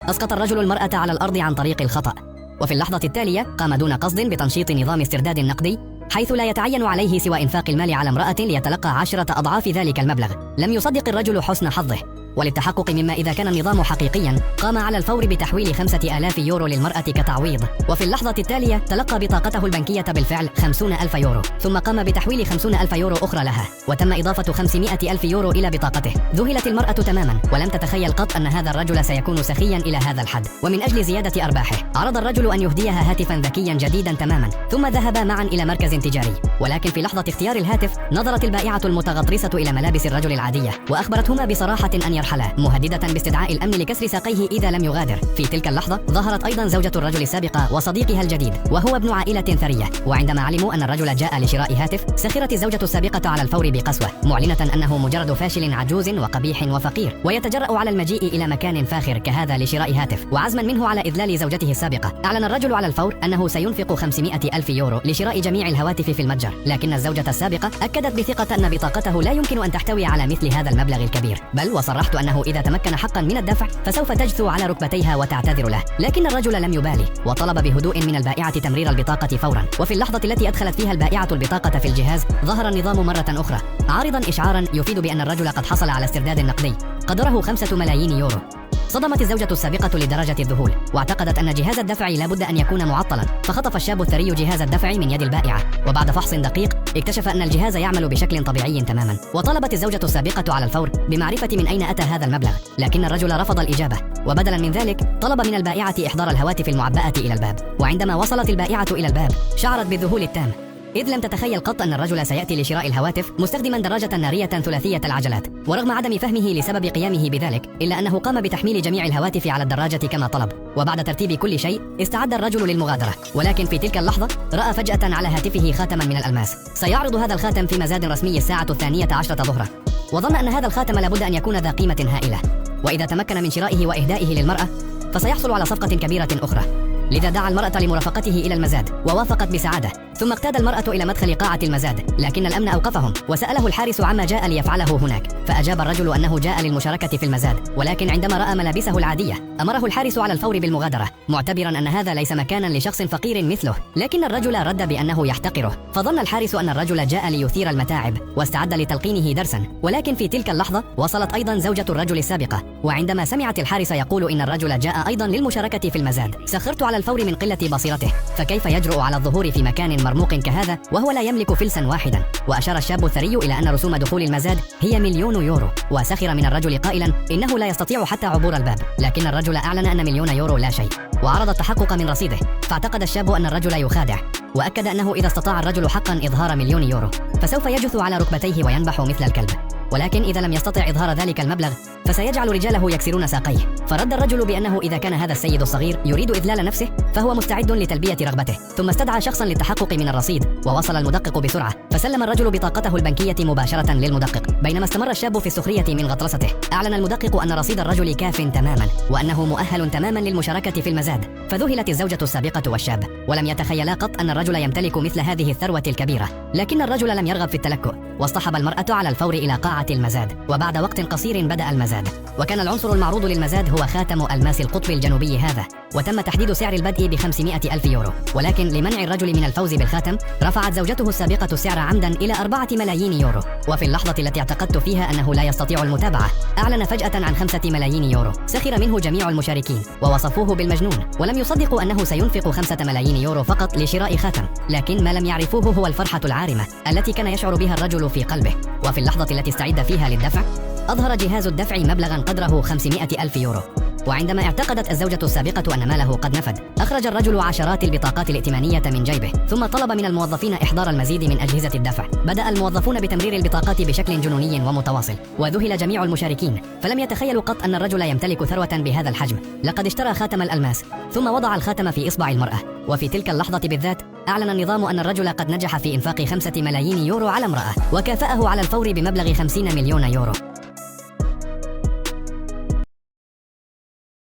أسقط الرجل المرأة على الأرض عن طريق الخطأ، وفي اللحظة التالية قام دون قصد بتنشيط نظام استرداد نقدي، حيث لا يتعين عليه سوى إنفاق المال على امرأة ليتلقى 10 أضعاف ذلك المبلغ. لم يصدق الرجل حسن حظه، وللتحقق مما إذا كان النظام حقيقيا قام على الفور بتحويل 5000 يورو للمرأة كتعويض. وفي اللحظة التالية تلقى بطاقته البنكية بالفعل 50,000 يورو، ثم قام بتحويل 50,000 يورو أخرى لها، وتم إضافة 500,000 يورو إلى بطاقته. ذهلت المرأة تماما، ولم تتخيل قط أن هذا الرجل سيكون سخيا إلى هذا الحد. ومن أجل زيادة أرباحه عرض الرجل أن يهديها هاتفا ذكيا جديدا تماما، ثم ذهبا معا إلى مركز تجاري. ولكن في لحظة اختيار الهاتف نظرت البائعة المتغطرسة إلى ملابس الرجل العادية، وأخبرتهما بصراحة أن يرحلا، مهددة باستدعاء الأمن لكسر ساقيه إذا لم يغادر. في تلك اللحظة ظهرت أيضا زوجة الرجل السابقة وصديقها الجديد، وهو ابن عائلة ثرية. وعندما علموا أن الرجل جاء لشراء هاتف، سخرت الزوجة السابقة على الفور بقسوة، معلنة أنه مجرد فاشل عجوز وقبيح وفقير، ويتجرأ على المجيء إلى مكان فاخر كهذا لشراء هاتف. وعزما منه على إذلال زوجته السابقة، أعلن الرجل على الفور أنه سينفق 500,000 يورو لشراء جميع الهواتف في المتجر. لكن الزوجة السابقة أكدت بثقة أن بطاقته لا يمكن أن تحتوي على مثل هذا المبلغ الكبير، بل وصرحت أنه إذا تمكن حقا من الدفع فسوف تجثو على ركبتيها وتعتذر له. لكن الرجل لم يبالي، وطلب بهدوء من البائعة تمرير البطاقة فورا. وفي اللحظة التي أدخلت فيها البائعة البطاقة في الجهاز، ظهر النظام مرة أخرى عارضا إشعارا يفيد بأن الرجل قد حصل على استرداد نقدي قدره 5 ملايين يورو. صدمت الزوجة السابقة لدرجة الذهول، واعتقدت أن جهاز الدفع لابد أن يكون معطلا، فخطف الشاب الثري جهاز الدفع من يد البائعة، وبعد فحص دقيق اكتشف أن الجهاز يعمل بشكل طبيعي تماما. وطلبت الزوجة السابقة على الفور بمعرفة من أين أتى هذا المبلغ، لكن الرجل رفض الإجابة، وبدلا من ذلك طلب من البائعة إحضار الهواتف المعبأة إلى الباب. وعندما وصلت البائعة إلى الباب شعرت بالذهول التام، إذ لم تتخيل قط أن الرجل سيأتي لشراء الهواتف مستخدما دراجة نارية ثلاثية العجلات. ورغم عدم فهمه لسبب قيامه بذلك، إلا أنه قام بتحميل جميع الهواتف على الدراجة كما طلب. وبعد ترتيب كل شيء استعد الرجل للمغادرة، ولكن في تلك اللحظة رأى فجأة على هاتفه خاتما من الألماس. سيعرض هذا الخاتم في مزاد رسمي الساعة 12 ظهرا، وظن أن هذا الخاتم لابد أن يكون ذا قيمة هائلة، وإذا تمكن من شرائه وإهدائه للمرأة فسيحصل على صفقة كبيرة أخرى. لذا دعا المرأة لمرافقته إلى المزاد، ووافقت بسعادة. ثم اقتاد المرأة إلى مدخل قاعة المزاد، لكن الأمن أوقفهم، وسأله الحارس عما جاء ليفعله هناك، فأجاب الرجل أنه جاء للمشاركة في المزاد. ولكن عندما رأى ملابسه العادية أمره الحارس على الفور بالمغادرة، معتبرا أن هذا ليس مكانا لشخص فقير مثله. لكن الرجل رد بأنه يحتقره، فظن الحارس أن الرجل جاء ليثير المتاعب واستعد لتلقينه درسا. ولكن في تلك اللحظة وصلت أيضا زوجة الرجل السابقة، وعندما سمعت الحارس يقول إن الرجل جاء أيضا للمشاركة في المزاد، سخرت على الفور من قلة بصيرته، فكيف يجرؤ على الظهور في مكان مرموق كهذا وهو لا يملك فلسا واحدا؟ وأشار الشاب الثري إلى أن رسوم دخول المزاد هي 1,000,000 يورو، وسخر من الرجل قائلا إنه لا يستطيع حتى عبور الباب. لكن الرجل أعلن أن 1,000,000 يورو لا شيء، وعرض التحقق من رصيده، فاعتقد الشاب أن الرجل يخادع، وأكد أنه إذا استطاع الرجل حقا إظهار 1,000,000 يورو فسوف يجثو على ركبتيه وينبح مثل الكلب، ولكن إذا لم يستطع إظهار ذلك المبلغ فسيجعل رجاله يكسرون ساقيه. فرد الرجل بأنه إذا كان هذا السيد الصغير يريد إذلال نفسه فهو مستعد لتلبية رغبته. ثم استدعى شخصا للتحقق من الرصيد، ووصل المدقق بسرعة، فسلم الرجل بطاقته البنكية مباشرة للمدقق. بينما استمر الشاب في السخرية من غطرسته، أعلن المدقق أن رصيد الرجل كاف تماما، وأنه مؤهل تماما للمشاركة في المزاد. فذهلت الزوجة السابقة والشاب، ولم يتخيلا قط أن الرجل يمتلك مثل هذه الثروة الكبيرة. لكن الرجل لم يرغب في التلكؤ، واصطحب المرأة على الفور إلى قاعة المزاد. وبعد وقت قصير بدأ المزاد، وكان العنصر المعروض للمزاد هو خاتم ألماس القطب الجنوبي هذا، وتم تحديد سعر البدء ب500,000 يورو. ولكن لمنع الرجل من الفوز بالخاتم رفعت زوجته السابقة السعر عمدا إلى 4 ملايين يورو. وفي اللحظة التي اعتقدت فيها أنه لا يستطيع المتابعة، أعلن فجأة عن 5 ملايين يورو. سخر منه جميع المشاركين ووصفوه بالمجنون، ولم يصدقوا أنه سينفق 5 ملايين يورو فقط لشراء خاتم. لكن ما لم يعرفوه هو الفرحة العارمة التي كان يشعر بها الرجل في قلبه. وفي اللحظة التي استعد فيها للدفع، أظهر جهاز الدفع مبلغا قدره 500,000 يورو. وعندما اعتقدت الزوجة السابقة أن ماله قد نفد، أخرج الرجل عشرات البطاقات الائتمانية من جيبه، ثم طلب من الموظفين إحضار المزيد من أجهزة الدفع. بدأ الموظفون بتمرير البطاقات بشكل جنوني ومتواصل، وذهل جميع المشاركين، فلم يتخيلوا قط أن الرجل يمتلك ثروة بهذا الحجم. لقد اشترى خاتم الألماس، ثم وضع الخاتم في إصبع المرأة. وفي تلك اللحظة بالذات أعلن النظام أن الرجل قد نجح في إنفاق 5 ملايين يورو على امرأة، وكافأه على الفور بمبلغ 50 مليون يورو.